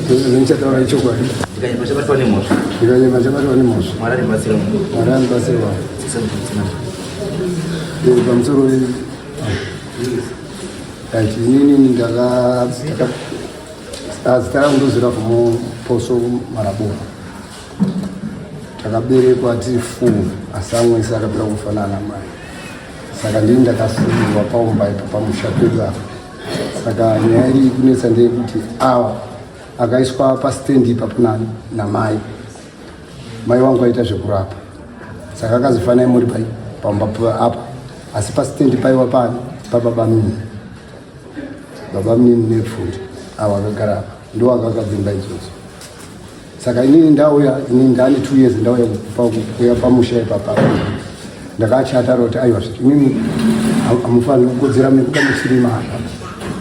Ndichataura ichokwadi. Ndikanyepa chabatwa nemhosva. Ndikanyepa chabatwa nemhosva. Mwari andibatsire. Mwari andibatsire wangu. Pamusoro right inini ndaka zita rangu ndozira kumoposo marabora. Takaberekwa tiri four asi amwe ese akapera kufanana mai. Saka ndini ndakasungirwa paumba ipo pamusha pedu apa. Saka nyaya iri kunetsa ndeyekuti awa akaiswa pastendi ipapo nani namai. Mai wangu aita zvekurapa. Saka akazifanai muri pai pamba apa asi pastendi paiwa pani pababa mini. Baba mini nepfundi awa akagara apa ndiwo akakadzimba idzodzo. Saka inini ndauya inini ndane 2 years ndauya kuuya pamusha ipapa ndakachata roti aiwa inini hamufaniri kukodzera mekuda musirima apa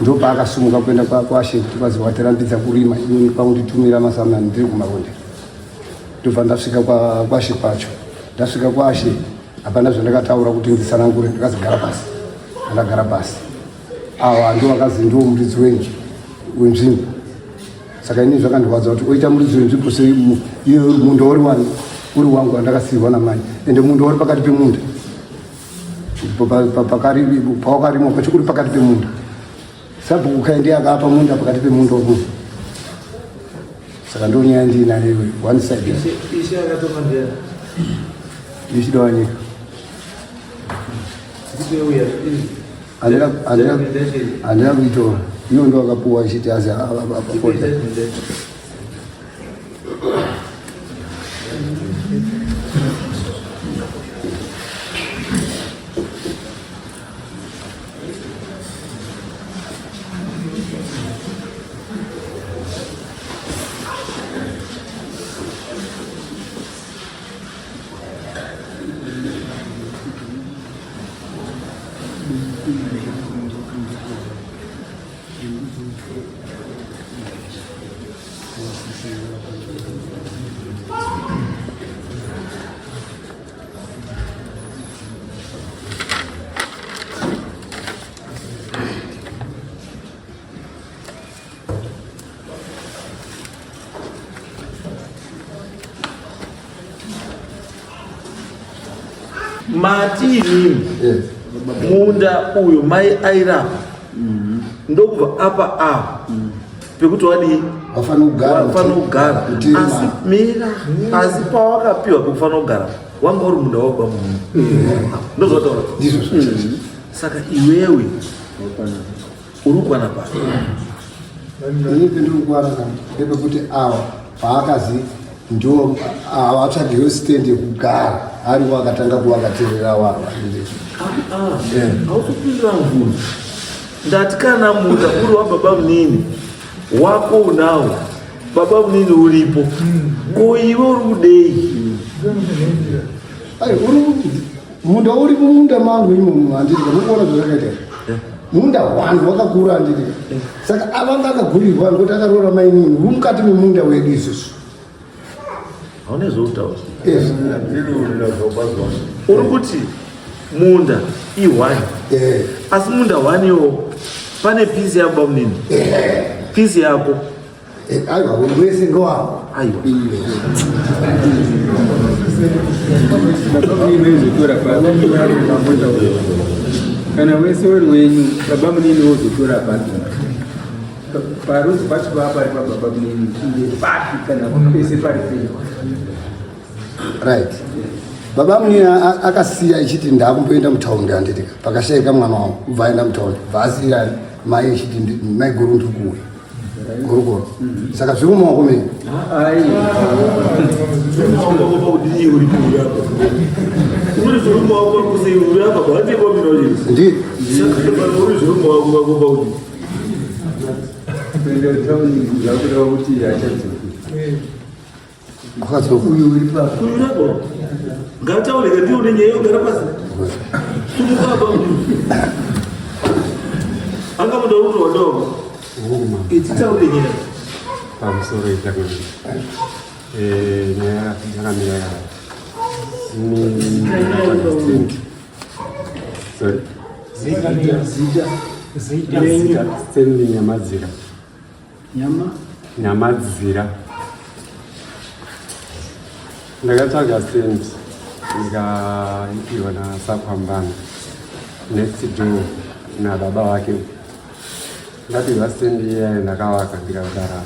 ndopaakasumuka kuenda kwashe kuti kwazi watirambidza kurima inini kwakunditumira masamani ndiri kumaronde ndobva ndasvika kwashe kwacho ndasvika kwashe hapana zvandakataura kuti ndisanangure ndakazigara pasi andagara pasi awa ndo akazi ndiwo muridzi wenzvimbo Saka ini zvakandirwadza kuti oita muridzi wenzvimbo sei iye munda uri wani uri wangu wandakasiirwa namai ende munda uri pakati pemunda pawakarimwa pacho uri pakati pemunda sabhuku kai ndiye akapa munda pakati pemunda wemunhu saka ndonyaya ndiinayo one side ichida wanyika Handina kuitora. Iwo ndo akapuwa achiti azi apota. Mati imimi munda uyu mai airapa ndokubva apa apa pekuti wadii wafanira kugara asi mira asi pawakapiwa pekufanira kugara wanga uri munda wako munhu ndozvataura saka iwewe uri kukwana papi ini pendiri kukwana ndepekuti awa paakazi ndiwo awa atsvagiwe stand yekugara ariwo akatanga kuwakaterera wawa hausi kupindura mubvunzo ndati kana munda uri wababa munini wako unawo baba munini uripo ko iwe uri kudei Munda uri mumunda mangu imomo handiti mukuona zvazvakaita munda one wakakura handiti saka avanga akagurirwa ngokuti akaroora mainini uri mukati memunda wedu isusu haune zvoutaura uri kuti munda i-one eh. asi munda one iwo pane pisi yako bamunini eh. pisi yako Eh, aiwa wese ngowavo aiwa kana wese uri wenyu baba munini wozotora papi paruzi pacho paa pari pababa munini papi kana pese pari penyu right baba munini akasiya ichiti ndakumboenda mutaundi handitika pakashaika mwana wangu kubva aenda mutaundi bva asiira mai ichiti maiguru ndiri kuuya gurukuru saka zviri mumaoko menyu ndi Akadzoka. Uyu uri pa. Uyu uri pa. Ngataure ndiye une nyaya yogara pasi. Sumuka apa. Anga muda kuti wadoka. Ititaure nyaya. Pamusoro itakuti. Eh nyaya yakamira yakadai. Ni Sorry. Zita. Zita. Zita. Stanley Nyamadzira. Nyama. Nyamadzira. Ndakatsvaga stand ndikaipiwa naSakwambana next door nababa vake. Ndapiwa stand iya ndakavaka ndikagara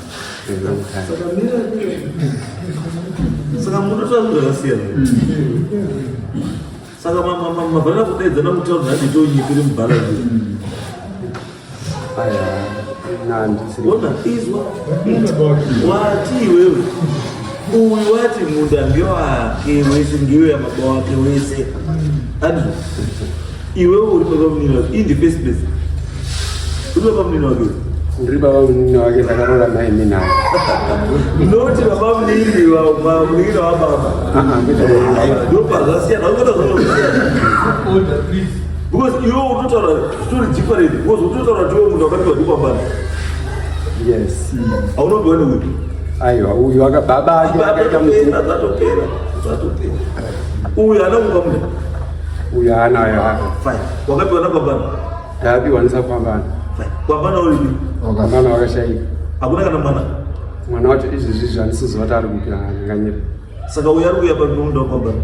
for a long time. Saka munotaura zvakasiyana. Saka mavharira kudaidzana mutaura handitonyipiri mubhara. Ona izwa wati iwewe uyu wati munda ngewake wese ngewe yababa wake wese andizvo iwewe uri baba munini wake in the first place uri baba munini wake ndiri baba munini wake ndakaroora mai minavo noti baba munini munini wababa ndopazvasiyana ukatazvasiyana. Because iwe unotaura story different because unotaura kuti iwe munhu wakapiwa ndipambana. Yes. Haunopiwa nekuti? Aiwa, uyu aka baba ake akaita muzi. Zvatopera, zvatopera. Uyu ana kupa munhu. Uyu ana ayo aka. Fine. Wakapiwa na pambana. Ndapiwa ndisapambana. Fine. Pambana uri. Pambana wakashaika. Hakuna kana mwana. Mwana wacho izvezvi zvandisiziva kuti ari kupi anganyira. Saka uyu ari kuuya pamunda wapambana.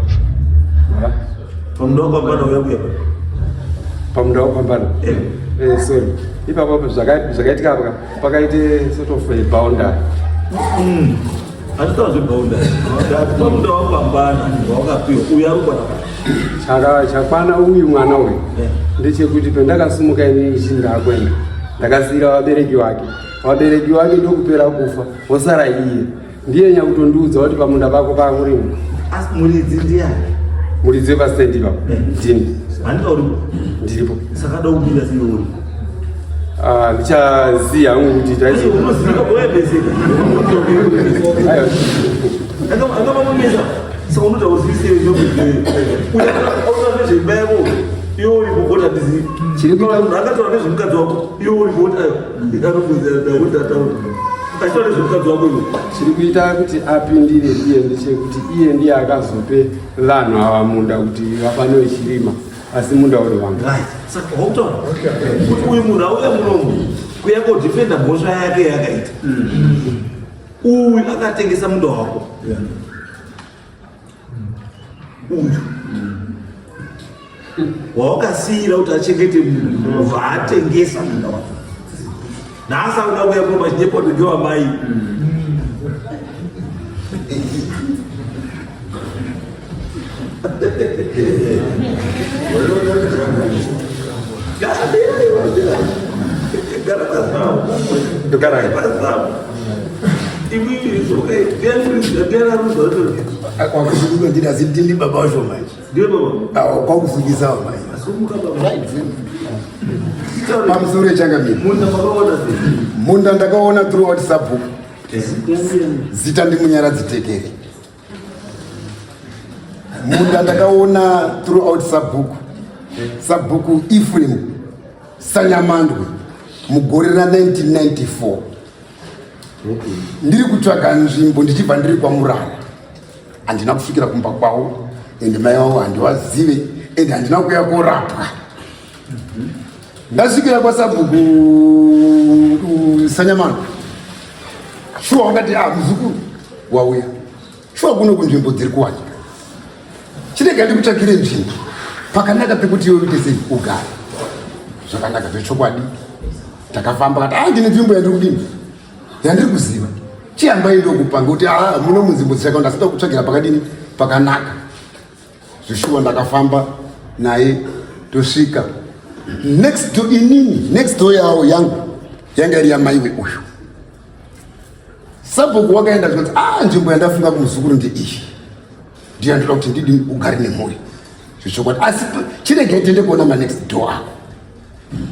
Pamunda wapambana uyu ari kuuya papi? Pamunda wapambana. Eh. Eh, sorry. Ipapo zvakaitika apa pakaite sort of a boundary. Hatitaura zveboundary. Ndati pamunda wapambana wakapiwa uyu ari kukwana. Chaka chakwana uyu mwana uyu. Eh. Ndechekuti pendakasimuka ini ichi ndakwenda. Ndakasiira vabereki vake. Vabereki vake ndokupera kufa. Vosara iye. Ndiye nyakutondiudza kuti pamunda pako pakurimwa. Asi muridzi ndiani? Muridzi wepastendi ipapo. Eh. Ndini. Handika uripo? Ndiripo. Saka da kupinda sei uri? Ah, ndichaziva hangu kuti taizo. Unoziva boyebeseka. Aiwa. Akamamamisa. Saka unoda uzivise uyo. Uya akaona nezveimba yako. Iwe uri kugota ndizivi. Chiri kuita munhu akataura nezvemukadzi wako. Iwe uri kugota ayo. Anobvunza ndakuti ataura. Achitaura nezvemukadzi wako iwe. Chiri kuita kuti apindire iye ndechekuti iye ndiye akazope vanhu ava munda kuti vafane vechirima asi munda uri wangu. Right. Saka wakutaura kuti uyu munhu auya munomu kuya kodefenda mhosva yake yakaita. Uyu akatengesa munda wako. Uyu wawakasiira kuti achengete munhu vaatengesa munda wako. Nhasi akuda kuya kuno machinyepa kuti ngewamai. Kwakusuka ndiri asi ndini baba wacho manje. Ndiwe baba. Awo kwakusukisa manje. Pamusoro yechangamire. Munda makaona sei? Munda ndakaona throughout sabhuku. Zita ndiMunyaradzi Tekere. Munda ndakaona throughout sabhuku. Sabhuku Ephraim Sanyamandwe mugore ra 1994. Ndiri kutsvaga nzvimbo ndichibva ndiri kwaMurara. Handina kusvikira kumba kwavo ende mai vavo handivazive ende handina kuuya korapwa. Ndasvikira kwasabhuku Sanyamandwe. Shuwa wakati ah, muzukuru wauya. Shuwa kuno kunzvimbo dziri kuwanika. Chirega ndikutsvakire nzvimbo pakanaka pekuti iwe uite sei ugare. Zvakanaka zvechokwadi. Takafamba kati ah, ndine nzvimbo yandiri kudini yandiri kuziva. Chihambai ndokupa ngekuti ah, muno munzvimbo dzichakawanda asi kutsvagira pakadini pakanaka. Zvishuwa ndakafamba naye tosvika next to inini next door yawo yangu yanga iri yamaiwe uyu. Sabhuku wakaenda zvikanzi ah, nzvimbo yandafunga kumuzukuru ndeiyi ndiyo yandoda kuti ndidi ugare nemhuri zvechokwadi, asi chiregai tiende kuona manext door ako.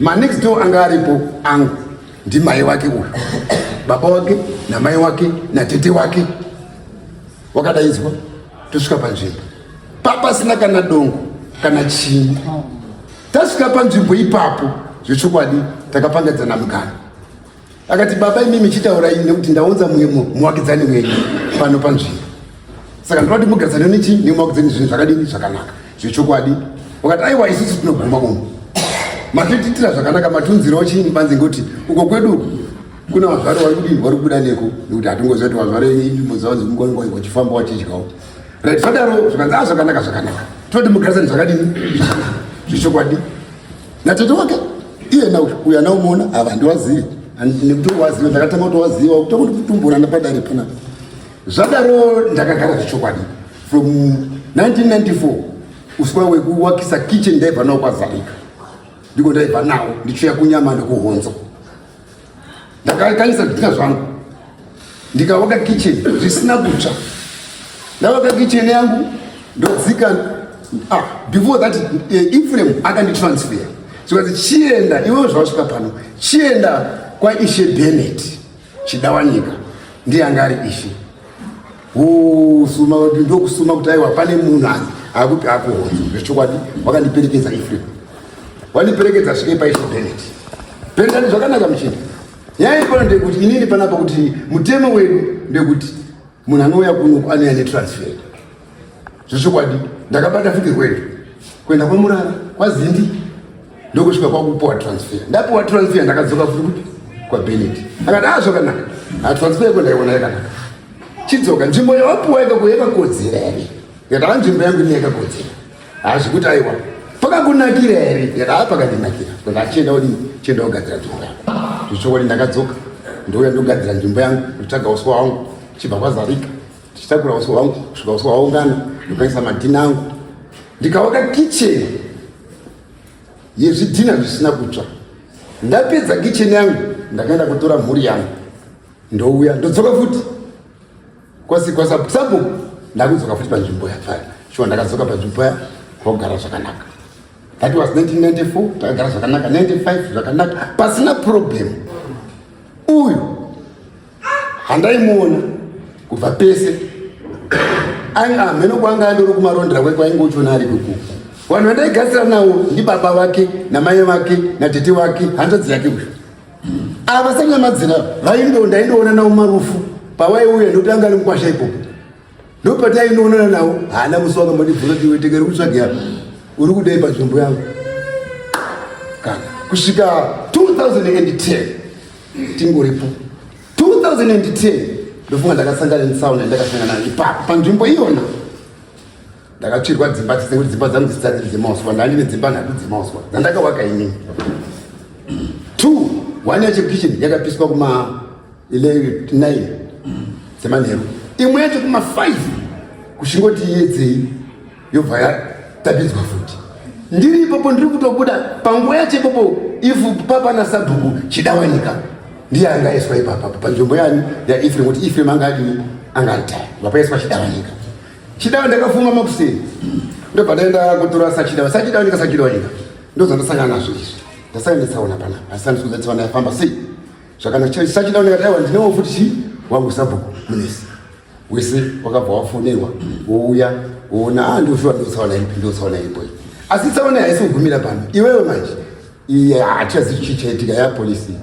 Manext door anga aripo angu ndimai wake uyu, baba wake namai wake natete wake wakadaidzwa. Tosvika panzvimbo papasina kana dongo kana chii. Tasvika panzvimbo ipapo zvechokwadi takapangadzana mugano. Akati baba imimi chitaurai nekuti ndaunza muwakidzani wenyu pano panzvimbo, saka ndinoda kuti mugarisane nechi nemuwakidzani zvinhu zvakadini zvakanaka zvechokwadi. Wakati aiwa isusu tinoguma umu matotiitira zvakanaka matunzirawo chii mubanze ngekuti uko kwedu Kuna vazvari vari kudini vari kubuda neko nekuti hatingoziva kuti vazvari inzvimbo dzavo dzekungoingoi vachifamba vachidyawo. Right, zvadaro zvikanzi a ah, zvakanaka zvakanaka. Toti mugarisani zvakadini? Zvechokwadi. Natete wake iye na uyu ana umuona ava handiwazivi nekuti waziva ndakatanga kutowaziva kutanga kutumburana padare panapa. Zvadaro ndakagara zvechokwadi from 1994 uswa wekuwakisa kitchen ndaibva nawo kwazarika ndiko ndaibva nawo ndichiuya kunyama nekuhonzo ndakakanisa zvidhina zvangu ndikawaka kitchen zvisina kutsva ndawaka kitchen yangu ndodzika ah, before that eh, Ephraim akanditransfer zvikanzi chienda iwewe zvawasvika pano chienda kwaishe Bennett Chidawanyika ndiye anga ari ishe wosuma ndokusuma kuti aiwa pane munhu akupi akuhonzo zvechokwadi wakandiperekedza Ephraim wandiperekedza svike paishe Bennett Bennett zvakanaka muchinda nyaya ipano ndekuti inini panapa kuti mutemo wedu ndekuti munhu anouya kuno anouya netransfer zvechokwadi ndakabata futi rwendo kuenda kwamurara kwazindi ndokusvika kwakupiwa transfer ndapiwa transfer ndakadzoka futi kuti kwabenet akati a ah, zvakanaka atransfer yako ndaiona yakanaka chidzoka nzvimbo yawapiwa ikako yakakodzera here ndikati a nzvimbo yangu ine yakakodzera hazvikuti aiwa pakakunakira here ndikati a pakandinakira ndikati achienda odii chienda kugadzira nzvimbo yako zvechokwadi ndakadzoka ndouya ndogadzira nzvimbo yangu ndotsvaga uswa wangu chibva kwazarika ndichitakura uswa hwangu kusvika uswa hwaungana ndokaisa madhina angu ndikawaka kitchen yezvidhina zvisina kutsva ndapedza kitchen yangu ndakaenda kutora mhuri yangu ndouya ndodzoka futi kwasabhuku ndakudzoka futi panzvimbo yapfari shuwa ndakadzoka panzvimbo ya kwakugara zvakanaka that was 1994 takagara zvakanaka 95 zvakanaka pasina problem uyu handaimuona kubva pese amheno kwanga andori kumarondera kwe kwainge uchiona ari kuku vanhu vandaigatsira nawo ndibaba vake namai vake natete wake hanzvadzi yake uyu ava sanyamadzira vaindo ndaindoona nawo marufu pawaiuya ndokuti anga ari mukwasha ipopo ndopatainoonana nawo haana musi wakambondibvunza kuti iwe tenge rikutsvage apa uri kudei panzvimbo yangu kana kusvika 2010 tingoripo 2010 ndofunga ndakasangana netsaona yandakasangana nayo ipapo panzvimbo iyona ndakatsvirwa dzimba dzese kuti dzimba dzangu dzisati dziri dzemauswa ndandine dzimba nhatu dzemauswa dzandakawaka inini two one yacho kitchen yakapiswa kuma 9 dzemanheru imwe yacho kuma 5 kuchingoti yedzei yobva yatapidzwa futi ndiri ipopo ndiri kutobuda panguva yacho ipopo ifu papana sabhuku chidawanyika ndiye anga aiswa ipapapo panzvimbo yani yaefrem kuti efrem anga adini anga aritaya vapaiswa chidawanyika chidawa ndakafuma makuseni ndobva ndaenda kutora sachidawa sachidawanyika sachidawanyika ndozvandasangana nazvo izvi ndasangana netsaona panapa asi andisi tsaona yafamba sei zvakanaka sachidawanyika taiwa ndinewo futi chi wangu sabhuku munesi wese wakabva wafonerwa wouya woona ah ndoshuwa ndotsaona ipi ndotsaona ipo asi tsaona haisi kugumira pano iwewe manje iye hatichazivi chii chaitika yapolisi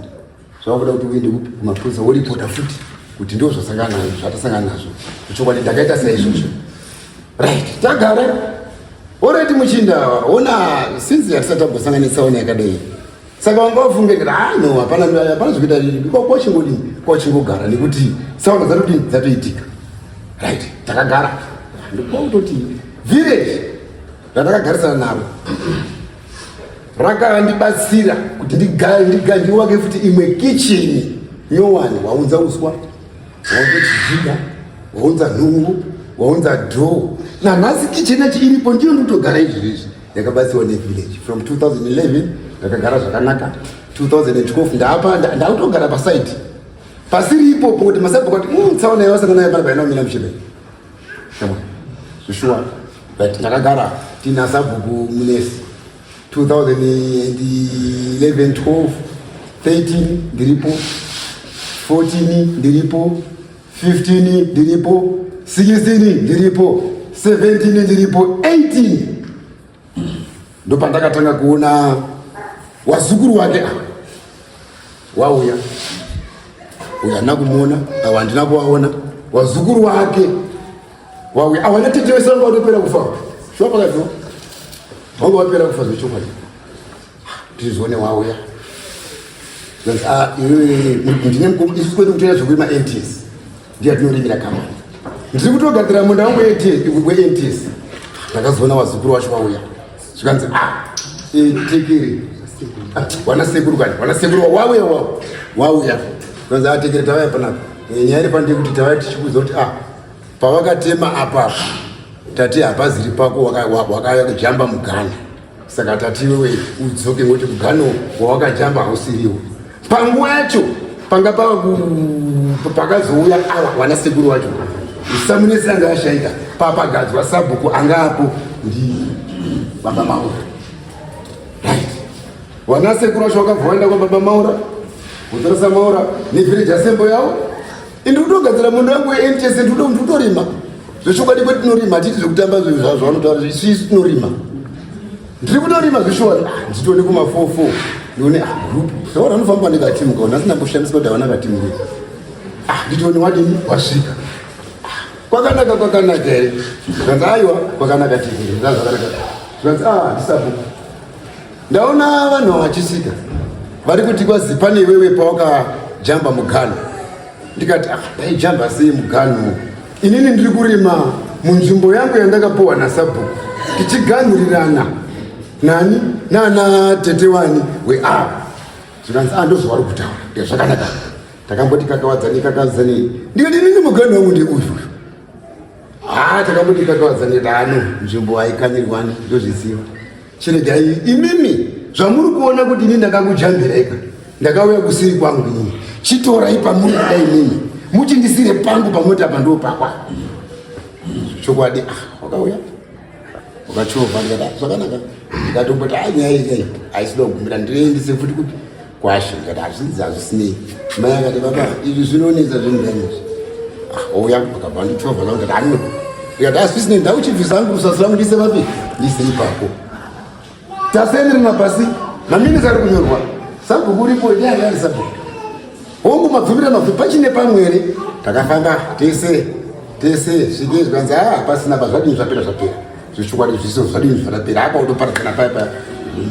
zvakuda kuti uende kumapurisa woripota futi kuti ndo zvasangana nazvo zvatasangana nazvo chokwadi ndakaita saizvozvo right tagara oreti muchinda ona since hatisati tambosangana netsaona yakadai saka wanga wafunge kuti ah no hapana hapana zvekuita kwachingodini kwachingogara nekuti tsaona dzatodini dzatoitika right takagara ndokutoti village ratakagarisana naro rakandibatsira kuti ndiwake futi imwe kitchen nyowani waunza uswa waunza chijida waunza nhungu waunza dhoo nanhasi kitchen yacho iripo ndiyo ndikutogara izvizvi yakabatsirwa nevillage from 2011 ndakagara zvakanaka 2012 ndapa ndakutogara pasaidi pasiri ipopo kuti masabhuku ati mm, tsaona yavasangana nayo panapa inomira mushe zvishuwa but ndakagara tiina sabhuku munesi 2011 12 13 ndiripo 14 ndiripo 15 ndiripo 16 ndiripo 17 ndiripo 18 ndopandakatanga kuona wazukuru wake ava wauya uyo handina kumuona awa handina kuvaona wazukuru wake wauya awana tete wese vanga watopera kufa shuwa pakati vanga wapera kufa zvechokwadi tizvione wauya. Ah, ndine isu kwedu kutoita zvekurima NTS ndiye atinorimira kamani ndiri kutogadzira munda wangu weNTS ndakazoona vazukuru vacho vauya zvikanzi ah, tekere ah, wana sekuru kani wana sekuru wauya wao wauya zvikanzi ah, tekere tavaya panapa nyaya iri pano ndeyekuti tavaya tichikuudza kuti ah pavakatema apa tati hapaziri pako wakajamba mugano saka tati iwewe udzoke ngokuti mugano wawakajamba hausiriwo panguva yacho panga pakazouya awa wana sekuru wacho samunesi anga ashaika papagadzwa sabhuku anga apo ndi baba maura right wana sekuru wacho wakabva waenda kwababa maura kutoresa maura nevhireji asembo yavo Indi kutogadzira munda wangu weNTS ndikutorima zvechokwadi kwetinorima hatiti zvekutamba zvavanotaura isusu tinorima ndiri kutorima zveshuwa ah, nditone kuma44 ndione ah, group zvaona anofamba nekatimu kaona asina kushamiswa kuti havana katimu kei ah, nditone wadini wasvika kwakanaka kwakanaka here zvikanzi aiwa kwakanaka tv zvakanaka zvikanzi ah ndisabhuku Ndaona vanhu vachisvika vari kuti kwazi pane iwewe pawakajamba mugano ndikati ah, ndaijamba sei mugano inini ndiri kurima munzvimbo yangu yandakapuwa nasabhuku tichiganhurirana nani nana tete wani weava zvikanzi ah, ndozvavari kutaura ndezvakanaka takamboti kakawadzani kakawadzani ndikati inini mugano wangu ndeuyu haa takamboti kakawadzani dano nzvimbo haikanirwani ndozviziva Chiregai imimi zvamuri kuona kuti ini ndakakujambiraika ndakauya kusiri kwangu inini chitorai pamuri kuda imimi muchindisire pangu pamoti apa ndo pakwa chokwadi ah, wakauya wakachovha ndikati ah, zvakanaka ndikatomboti a ah, nyaya iyi haisida kugumira ndireendise futi kupi kwashe ndikati hazvinzi hazvisinei mai akati baba izvi zvinonetsa zvinhu zvanyu izvi ah, ouya akabva andichovha ndikati ano ndikati hazvisinei ndakuchibvisa hangu rusasi rangu ndise vapi ndise ipapo tasenderana pasi maminisi ari kunyorwa sabhuku uripo ndiani ari sabhuku hongu mabvumira mabvu pachine pamwe here takafamba tese tese svike zvikanzi a ah, pasina pa zvadini zvapera zvapera zvechokwadi zviso zvadini zvapera apa utoparadzana paya paya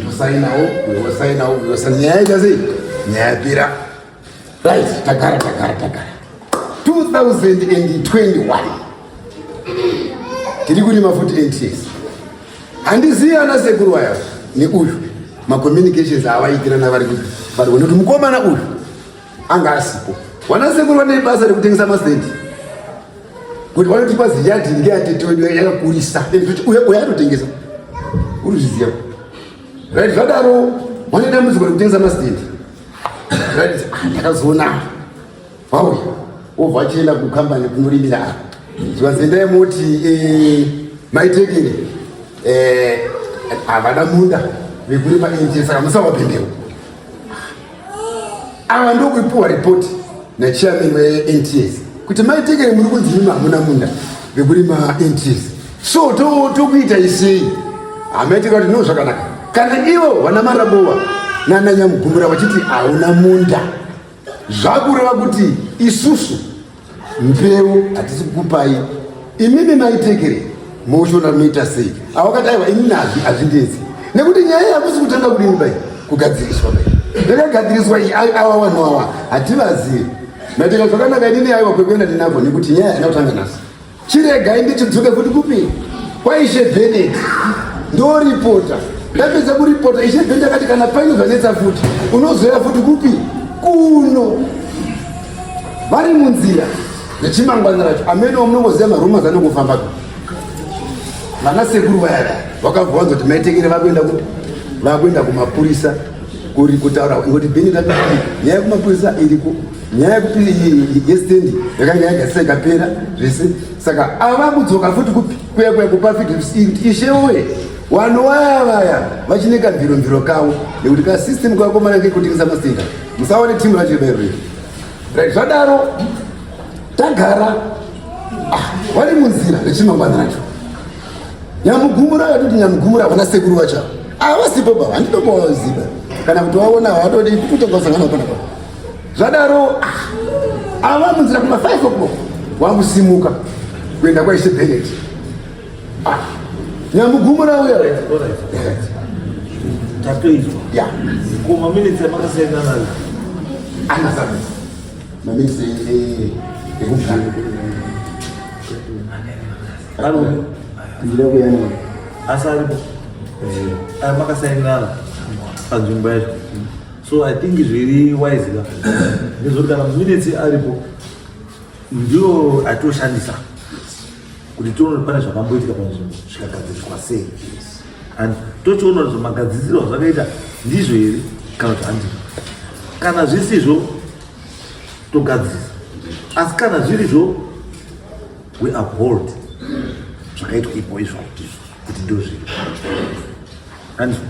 ndosainawo uyosainawo uyosaina nyaya yaita sei nyaya yapera right tagara tagara tagara 2021 tiri kurima futi nts handizivi ana sekuru aya neuyu macommunications avaitirana vari vari nekuti mukomana uyu anga asipo wana sekuru vane basa rekutengesa mastendi kuti vanotipa ziyadhi ngeatete wedu yakakurisa uyo atotengesa uri zviziva right zvadaro vane dambudziko rekutengesa mastendi right ah, ndakazoona vauya wobva achienda kukambani kunorimira apa zvikanzi endai moti eh, maitekere eh, havana munda vekurima nje saka musavapindewo ava ndokuipuwa ripoti nachairman weNTS kuti maitekere muri kunzi imi hamuna munda vekurima NTS so tokuita isei hamaiteka kuti no zvakanaka kana ivo vana marabowa nananyamugumbura vachiti hauna munda zvakureva kuti isusu mbeu hatisi kukupai imimi maitekere moshona munoita sei awakati aiwa imimi hazvindezi nekuti nyaya yakusi kutanga kudini bai kugadziriswa bai yakagadziriswa iyi awa vanhu awa hativazivi maiteka zvakanaka inini aiwa kwekuenda ndinako nekuti nyaya haina kutanga nhasi Chiregai ndichidzoke futi kupi? Kwaishe Bennett. Ndoripota. Ndapedza kuripota Ishe Bennett akati kana paine zvanetsa futi unozoya futi kupi? Kuno. Vari munzira nechimangwana racho amene wamunongoziva marumors anongofamba vana sekuru vaya vakabva vanzwa kuti maitekere vakuenda kupi vakuenda kumapurisa kuri kutaura ngoti Bennett akati nyaya yekumapurisa iriko nyaya yestendi yakanga yagadzisa ikapera zvese saka ava kudzoka futi kupi kuya kuya kupa fiti ishe woye vanhu vaya vaya vachine kamviromviro kavo nekuti kasystem kakomana kekutengesa mastenga musaone timu racho ibairoi right zvadaro tagara ah, vari munzira rechimangwana racho Nyamugumura vatoti Nyamugumura havana sekuru vacho havasipo baba handitombovaziva kana kuti waona havatodi kutanga kusangana pana pa zvadaro ah, ava munzira kuma 5 o'clock wakusimuka kuenda kwaishe Bennett ah, Nyamugumura uya tatoizwa ya kuma minutes amakasiyana nayo Anasabhuku maminitsi ekugara. Aripo. Ndida kuyanika. Asi aripo. Aya makasainirana panzvimbo yacho. So I think zviri wise ka. Ndezvoti kana minutes aripo ndiyo atoshandisa kuti tione kuti pane zvakamboitika panzvimbo zvikagadziriswa sei. And tochiona kuti magadzirisiro azvakaita ndizvo here kana kuti handizvo. Kana zvisizvo togadzirisa. Asi kana zvirizvo we uphold zvakaitwa ipo izvo kuti ndozviri. Handizvo.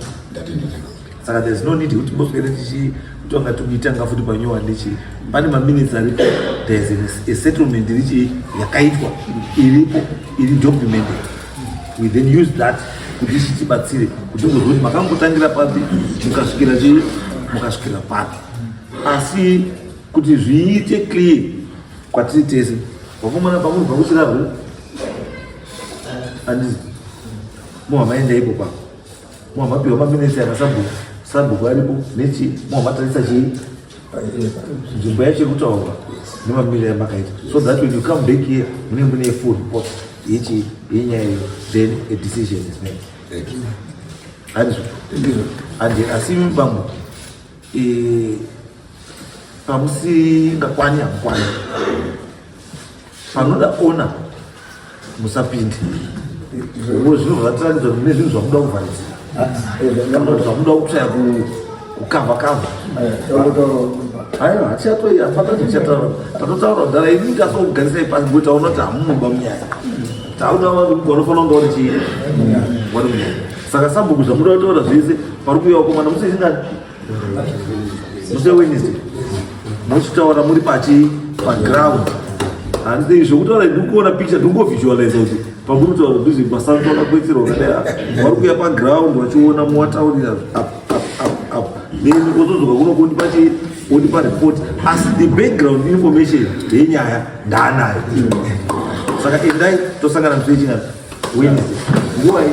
Saka there's no need kuti timboswere tichitonga tikuitanga futi panyowa ndichi pane maminutes aripo. There's a settlement irichi yakaitwa iripo, iri documented. We then use that kuti ichitibatsire kuti tingozwa kuti makambotangira papi, mukasvikira chii, mukasvikira papi. Asi kuti zviite clear kwatiri tese, vakomana, pamuribva kuchirarwe handizi muhamaenda ipo papo, muhamapiwa maminutes akasabhuku, sabhuku aripo nechi, muhamatarisa chii, nzvimbo yacho iri kutaurwa nemamiriro yamakaita, so that when you come back here mune mune full report yechi yenyaya iyo, then a decision is made. Handizvo? Handi. Asi bambo, pamusingakwani hamukwani, panoda ona musapinde ngo zvinobva zvatiratidza kuti mune zvinhu zvamuda kuvharidzira kana kuti zvamuda kutsvaya kukavha kavha. Aiwa, hatichatori, hapana tichataura. Tatotaura kudhara ini tasokugarisai pasi ngokuti taona kuti hamunoba munyaya. Taona vanofanira kunga vari chii, vari munyaya. Saka sabhuku, zvamuda kutaura zvese pari kuuya vakomana musi chingani? Musi weWednesday muchitaura muri pachi paground. Handii zvokutaura, ndikuona picture, ndikungovisualize kuti pamuri kutaura dhuze masanto akakwetsera wakadai, vari kuuya paground vachiona, muwataurira up up up up, then ozodzoka kuno kundipa chi wondipa report. Asi the background information yenyaya ndaanayo. Saka endai, tosangana musi wechingani? Wednesday. Nguva iyi.